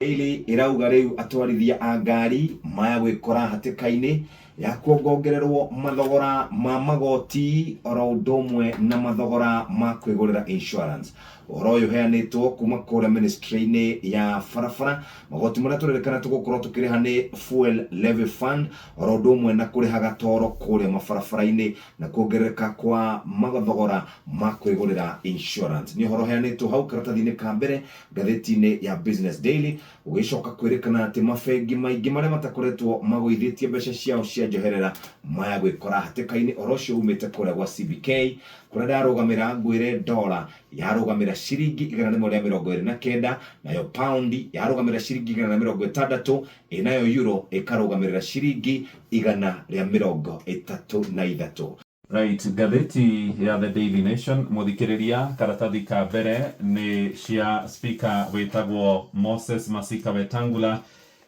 Daily ĩrauga rĩu atwarithia a ngari maya gwĩkora hatĩka-inĩ ya kuongongererwo mathogora ma magoti oro ũndũ ũmwe na mathogora ma kwĩgũrĩra insurance. Ũhoro ũyũ ũheanĩtwo kuma kũrĩa ministry-inĩ ya barabara. Magoti marĩa tũrerĩkana tũgũkorwo tũkĩrĩha nĩ fuel levy fund oro ũndũ ũmwe na kũrĩha gatoro kũrĩa mabarabara-inĩ na kuongerereka kwa mathogora ma kwĩgũrĩra insurance. Nĩ ũhoro ũheanĩtwo hau karatathi-inĩ ka mbere ngathĩti-inĩ ya Business Daily. Gũgĩcoka kwĩrĩkana atĩ mabengi maingĩ marĩa matakoretwo magũithĩtie mbeca ciao cia njoherera maya gwĩkora hatĩka-inĩ oro ũcio umĩte kũrĩa gwa CBK kũrĩa ndarũgamĩra ngwĩre dola yarũgamĩra ciringi 129, nayo paundi yarũgamĩra ciringi 160, ĩ nayo euro ĩkarũgamĩrĩra ciringi 133. Right, ngathĩti ya The Daily Nation mũthikĩrĩria karatathi ka mbere nĩ cia speaker wĩtagwo Moses Masika Wetangula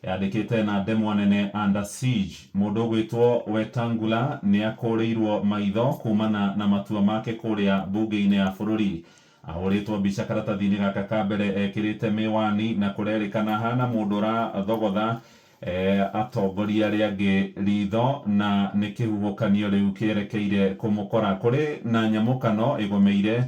yandĩkĩte na ndemwa nene under siege. Mũndũ ũgwĩtwo Wetangula nĩ akũrĩirwo maitho kumana na matua make kũrĩa mbunge-inĩ ya bũrũri. Ahũrĩtwo mbica karatathi-inĩ gaka ka mbere ekĩrĩte mĩwani na kũrerĩkana ahana mũndũ ũrathogotha atongoria arĩa angĩ ritho na nĩ kĩhuhũkanio rĩu kĩerekeire kũmũkora. Kũrĩ na nyamũkano ĩgũmĩire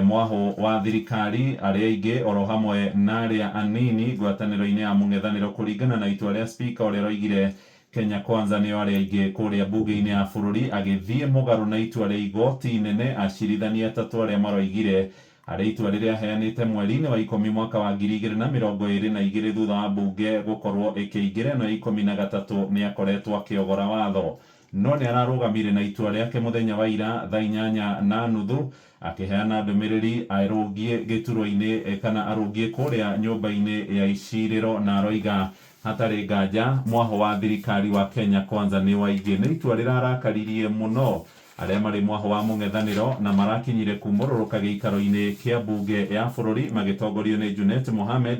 mwahũ wa thirikari arĩa aingĩ oro hamwe na arĩa anini ngwatanĩro-inĩ ya mũng'ethanĩro kũringana na itua rĩa speaker ũrĩa ũroigire Kenya Kwanza nĩo arĩa aingĩ kũrĩa mbunge-inĩ ya bũrũri agĩthiĩ mũgarũ na itua rĩa igoti inene acirithania atatũ arĩa maroigire harĩ itua rĩrĩa aheanĩte mweri-inĩ wa ikũmi mwaka wa 2022 thutha wa mbunge gũkorwo ĩkĩingĩra ĩno ya 13 nĩ akoretwo akĩogora watho no nĩ ararũgamire na itua rĩake mũthenya wa ira thaa 8:30 akĩheana ndũmĩrĩri arũngiĩ gĩturwa-inĩ kana arũngiĩ kũrĩa nyũmba-inĩ ya icirĩro na aroiga hatarĩ nganja mwahũ wa thirikari wa Kenya Kwanza nĩ waingĩ. Nĩ itua rĩrarakaririe mũno arĩa marĩ mwahũ wa mũng'ethanĩro na marakinyire kumũrũrũka gĩikaro-inĩ kĩa mbunge ya bũrũri magĩtongorio nĩ Junet Mohamed,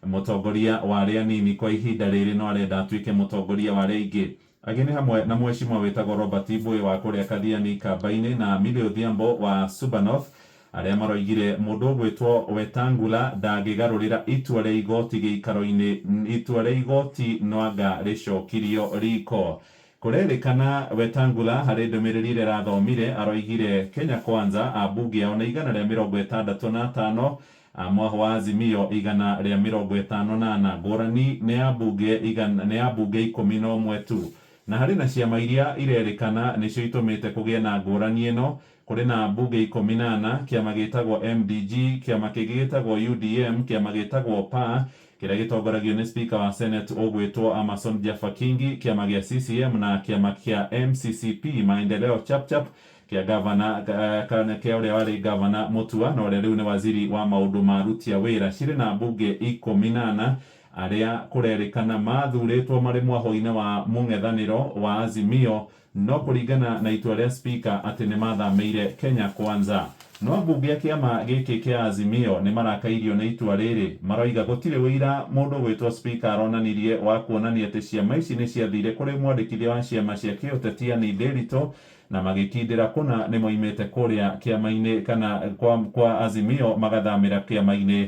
mũtongoria wa arĩa anini kwa ihinda rĩrĩ no arenda atuĩke mũtongoria wa arĩa aingĩ. Angĩ nĩ hamwe na mweshimwa wĩtagwo Robert Mbui wa kũrĩa Kathiani Kamba-inĩ na Millie Odhiambo wa Suba North arĩa maroigire mũndũ ũgwĩtwo Wetangula ndangĩgarũrĩra itua rĩa igoti gĩikaro-inĩ itua rĩa igoti noanga rĩcokirio riko. Kũrerĩkana Wetangula harĩ ndũmĩrĩri ĩrĩa arathomire aroigire Kenya Kwanza ambunge ao nĩ 165 a mwahũ wa Azimio 154 ngũrani nĩ ambunge igana nĩ ambunge 11 tu. Na harĩ na ciama iria irerĩkana nĩcio itũmĩte kũgĩe na ngũrani ĩno. Kũrĩ na ambunge 14, kĩama gĩtagwo MDG, kĩama kĩngĩ gĩtagwo UDM, kĩama gĩtagwo PA kĩrĩa gĩtongoragio nĩ speaker wa Senate ũgwĩtwo Amason Jaffa Kingi, kĩama gĩa CCM na kĩama kĩa MCCP Maendeleo Chapchap kĩa gavana kana kĩa ũrĩa warĩ gavana Mutua na ũrĩa rĩu nĩ waziri wa maũndũ ma aruti a wĩra cirĩ na ambunge 14 arĩa kũrerĩkana mathurĩtwo marĩ mwahũ-inĩ wa mũng'ethanĩro wa Azimio no kũringana na itua rĩa speaker atĩ nĩ mathamĩire Kenya Kwanza. No ambunge a kĩama gĩkĩ kĩa Azimio nĩ marakairio nĩ itua rĩrĩ. Maroiga gũtirĩ ũira mũndũ ũgwĩtwo speaker aronanirie wa kuonania atĩ ciama ici nĩ ciathire kũrĩ mwandĩkithia wa ciama cia kĩũteti Anne Nderitu na magĩkindĩra kũna nĩ moimĩte kũrĩa kĩama-inĩ kana kwa, kwa Azimio magathamĩra kĩama-inĩ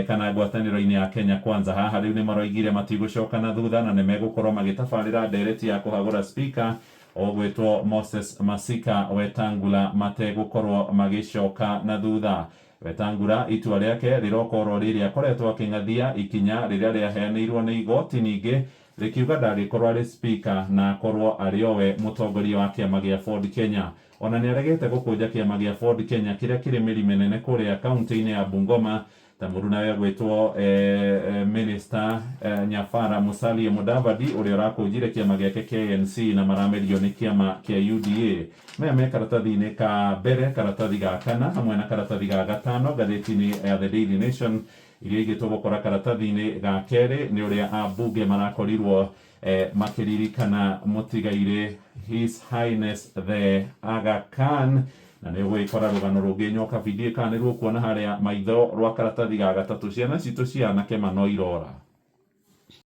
kana ngwatanĩro-inĩ ya Kenya Kwanza. Haha rĩu nĩ maroigire matigũcoka na thutha na nĩ megũkorwo magĩtabarĩra ndereti ya kũhagũra speaker ũgwĩtwo Moses Masika Wetangula mategũkorwo magĩcoka na thutha. Wetangula itua rĩake rĩroka oro rĩrĩ akoretwo akĩng'athia ikinya rĩrĩa rĩaheanĩirwo nĩ igoti ningĩ rĩkiuga ndangĩkorwo arĩ speaker na akorwo arĩ owe mũtongoria wa kĩama gĩa Ford Kenya. Ona nĩ aregete gũkũnja kĩama gĩa Ford Kenya kĩrĩa kĩrĩ mĩri mĩnene kũrĩa kaunti-inĩ ya Bungoma ta mũrunawe agwĩtwo minister Nyafara Musalia Mudavadi ũrĩa ũrakũnjire kĩama gĩake kĩa ANC na maramerio nĩ kĩama kĩa UDA. Maya me karatathi-inĩ ka mbere, karatathi ga kana hamwe na karatathi ga gatano ngathĩti-inĩ ya The Daily Nation. Iria ingĩ tũgũkora karatathi-inĩ ga kerĩ nĩ ũrĩa ambunge marakorirwo makĩririkana mũtigairĩ His Highness the Aga Khan na nĩ ũgũgĩkora rũgano rũngĩ nyoka video kana nĩ rũkuona harĩa maitho rwa karatathi ga gatatũ. Ciana citũ cia anake ma no irora.